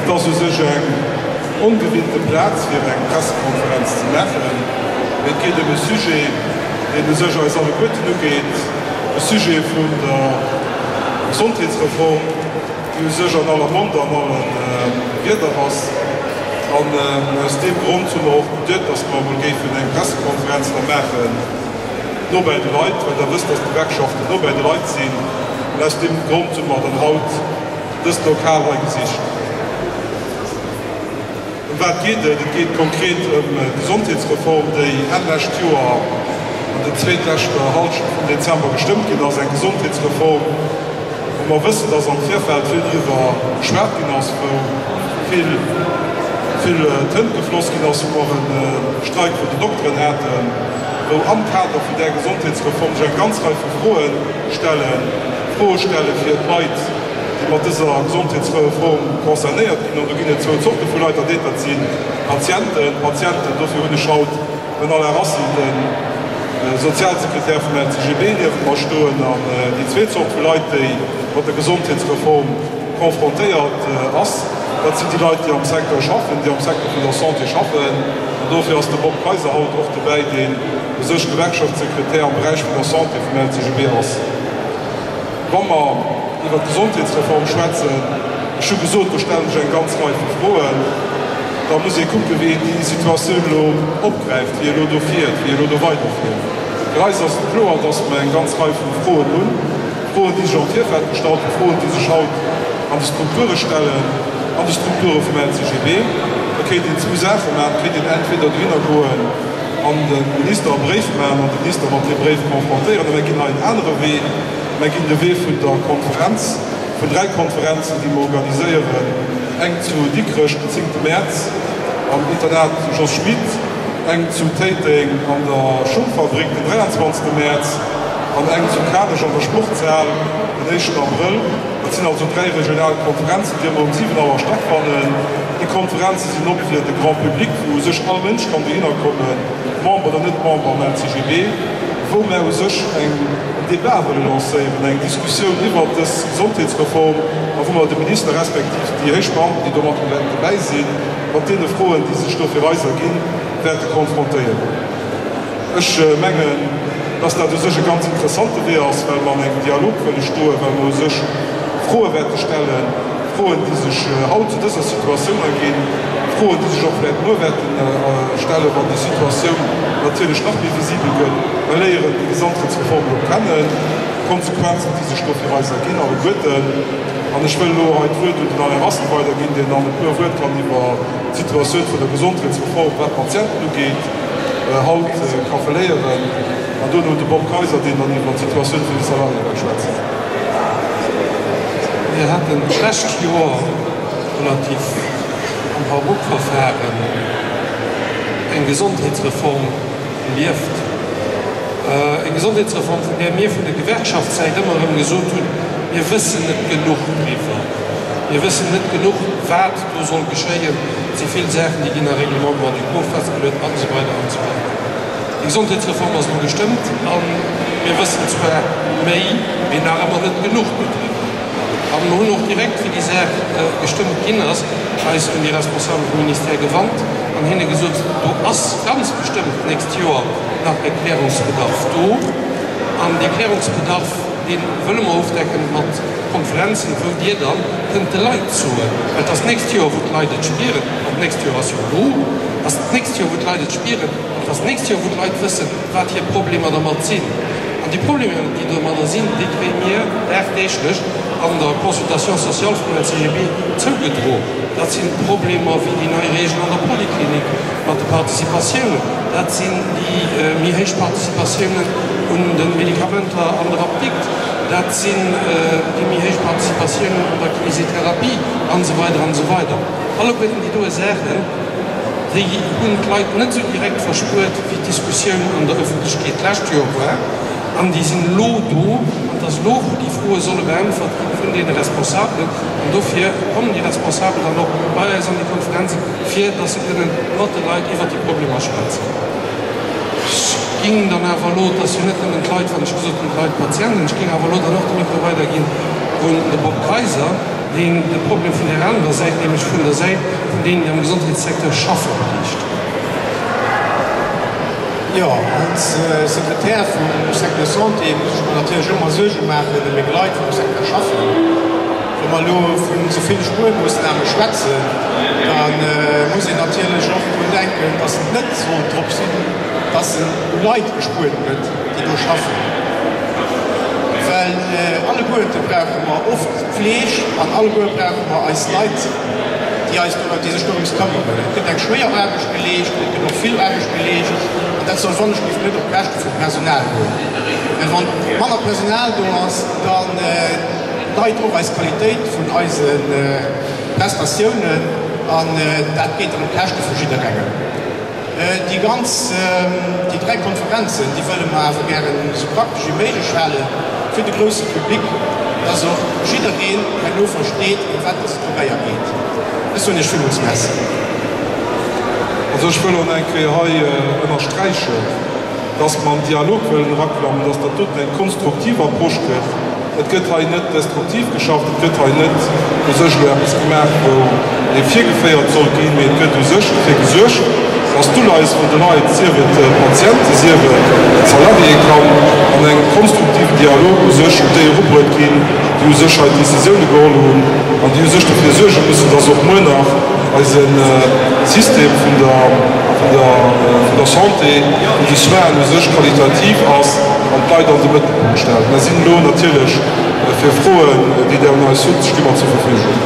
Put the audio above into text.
Et ass u sech eng ongewinnte Plaz fir eng Pressekonferenz ze maachen, mee et geet ëm e Sujet, deen u sech eis alleguerten ugeet, e Sujet vun der Gesondheetsreform, déi u sech an aller Mond an alle Wieder ass. An aus deem Grond hu mer och geduet, dass mer emol géifen eng Pressekonferenz da maachen, no bäi de Leit, well Der wësst, dass d'Gewerkschaften no bäi de Leit sinn. An aus deem Grond hu mer dann haut dëst Lokal hei gesicht. Ëm wat geet et? Et geet konkret ëm d'Gesondheetsreform, déi Enn lescht Joer, an der zweetleschter Hallschent vum Dezember gestëmmt ginn ass. Eng Gesondheetsreform, wou mer wëssen, dass am Virfeld vill driwwer geschwat ginn ass, wou vill, vill Tënt gefloss ginn ass, wou mer e Streik vun den Dokteren haten, wou am Kader vun där Gesondheetsreform sech eng ganz Rei vu Froe stellen, Froe stelle fir d'Leit, déi mat dëser Gesondheetsreform concernéiert ginn. An do ginn et zwou Zorte vu Leit, dat eent, dat si Patienten, Patienten, dofir hunn ech haut den Alain Rassi, de Sozialsekretär vum LCGB, niewent mer stoen, an déi zweet Zort vu Leit, déi mat der Gesondheetsreform confrontéiert ass, dat sinn déi Leit, déi am Secteur schaffen, déi am Secteur vun der Santé schaffen. An dofir ass de Bob Kayser haut och dobäi, deen u sech Gewerkschaftssekretär am Beräich vun der Santé vum LCGB ass. Wa mer iwwert d'Gesondheetsreform schwätzen, ech hu gesot, do stellen sech eng ganz Rei vu Froen, da muss ee kucken, wéi een déi Situatioun elo opgräift, wéi ee elo do fiert, wéi ee elo do weiderfiert. Fir eis ass et kloer, dass mer eng ganz Rei vu Froen hunn, Froen, déi sech am Virfeld gestallt hunn, Froen, déi sech haut an de Strukture stellen, an de Strukture vum LCGB. Da kéint een zwou Saache maachen, Et kéint een entweder dohinner goen an de Minister e Bréif maachen an de Minister mat deem Bréif confrontéieren, a mir ginn hei en anere Wee. Mer ginn de Wee vun der Konferenz, vun 3 Konferenzen, déi mer organiséieren, eng zu Dikrech den zéngte Mäerz am Internat Jos Schmit, eng zu Téiteng an der Schungfabrik den 23. Mäerz an eng zu Kanech an der Sportshal den éischten Abrëll. Dat sinn also 3 regional Konferenzen, déi ëmmer um 7 Auer stattfannen. Déi Konferenze sinn op fir de Grand public, wou u sech all Mënsch kann dohinner kommen, Member oder net Member am LCGB, wou mer u sech eng en Débat wëlle lancéieren, eng Diskussioun iwwert dës Gesondheetsreform a wou mer de Minister respektiv déi héich Beamten, déi do mat dobäi sinn, mat deene Froen, déi sech do fir eis erginn, wäerte konfrontéieren. Ech mengen, dass dat u sech e ganz interessante Wee ass, well mer an engem Dialog wëlle stoen, well mer u sech Froe wäerte stellen, Froen, déi sech haut zu dëser Situatioun erginn, Froen, déi sech och vläicht muer wäerte stellen, wann déi Situatioun natierlech nach méi visibel gëtt. Mer léieren déi Gesondheetsreform elo kennen, d'Konsequenzen, déi sech do fir eis erginn, alleguerten. An ech wëll elo hei d'Wuert un den Alain Rassel weiderginn, deen an e puer Wuert kann iwwer d'Situatioun vun der Gesondheetsreform, wat d'Patienten ugeet, haut ka verléieren. An duerno de Bob Kayser, deen dann iwwer d'Situatioun vun de Salariéë wäert schwätzen. Mir haten d'lescht Joer relativ am Hauruckverfahren eng Gesondheetsreform erlieft. Eng Gesondheetsreform, vun där mir vun der Gewerkschaftssäit ëmmer erëm gesot hunn, mir wëssen net genuch driwwer, mir wëssen net genuch, wat do soll geschéien. Et si vill Saachen, déi ginn a Règlements grand-ducaux festgeluet an esou weider an esou weider. Déi Gesondheetsreform ass elo gestëmmt a mir wëssen zwar méi, mee nach ëmmer net genuch dodriwwer. A mir hunn och direkt, wéi déi Saach gestëmmt ginn ass, eis un déi Responsabel vum Ministère gewannt an hinne gesot, do ass ganz bestëmmt d'nächst Joer nach e Klärungsbedarf do. An dee Klärungsbedarf, dee wëlle mer ofdecken mat Konferenzen, wou Dir dann kënnt de Leit soen, well et ass d'nächst Joer, wou d'Leit et spieren, an d'nächst Joer ass jo elo, ass d'nächst Joer, wou d'Leit et spieren, an et ass d'nächst Joer, wou d'Leit wëssen, wat hir Problemer dermat sinn. An déi Problemer, déi domadder sinn, déi kréie mir dagdeeglech an der Consultation sociale vum LCGB zougedro. Dat si Problemer wéi déi nei Reegel an der Poliklinik mat de Participatiounen, dat sinn déi méi héich Participatiounen un de Medikamenter an der Apdikt, dat sinn déi méi héich Participatiounen an der Kinésithérapie an esou weider an esou weider. Alleguerten déi doe Saachen, déi hunn d'Leit net esou direkt verspuert, wéi d'Diskussioun an der Ëffentlechkeet d'lescht Joer war. An déi sinn elo do. An et ass elo, wou déi Froe solle beäntwert gi vun deene Responsabelen. An dofir kommen déi Responsabel dann och bei eis an déi Konferenzen, fir datt se kënnen mat de Leit iwwert déi Problemer schwätzen. Ech géing dann awer elo, et ass jo net nëmmen d'Leit, wann ech gesot hunn, d'Leit, d'Patienten, ech géing awer elo dann och de Mikro weiderginn un de Bob Kayser. deen de Problem vun där anerer Säit, nämlech vun der Säit vun deenen, déi am Gesondheetssecteur schaffen, beliicht. Jo, als Sekretär vum Secteur Santé muss ech mer natierlech ëmmer Suerge maachen ëm meng Leit, déi am Secteur schaffen. Wa mer elo vun esou ville Spuermoossname schwätzen, da muss een natierlech och drun denken, dass et net soll drop sinn, dass u Leit gespuert gëtt, déi do schaffen. Well alleguerte brauche mer oft Fleeg an alleguer brauche mer eis Leit, déi eis do, déi sech dorëms këmmeren. Et gëtt eng schwéier Aarbecht geleescht, et gëtt och vill Aarbecht geleescht an dat soll wannechgelift net op Käschte vum Personal goen. Well wann manner Personal do ass, da leit och eis Qualitéit vun eise Prestatiounen an dat geet dann op Käschte vu jidderengem. Déi ganz, déi 3 Konferenzen, déi wëlle mer awer gären esou praktesch wéi méiglech hale fir de grousse Public, dass och jiddereen herno versteet, ëm wat dass et dobäier geet. Ech soen Iech villmools Merci. Also ech wëll och nach eng Kéier hei ënnersträichen, dass mer an Dialog wëllen eraklammen, dass dat doten eng konstruktiv Approche gëtt. Et gëtt hei net destruktiv geschafft, et gëtt hei net u sech elo eppes gemaach, wou ee virgeféiert soll ginn, mee et gëtt u sech dofir gesuergt, dass d'Uleies vun de Leit, sief et d'Patienten, sief et d'Salariéen, kann an engem konstruktiven Dialog u sech un déi erubruet ginn, déi u sech hei d'Décisioune geholl hunn an déi u sech dofir suerge mussen, dass och muer nach eise System vun der, vun der, vun der Santé, vun de Soinen u sech qualitativ ass an d'Leit an de Mëttelpunkt stellt. Mer sinn elo natierlech fir Froen, déi Der un eis hutt, sti mer zur Verfügung.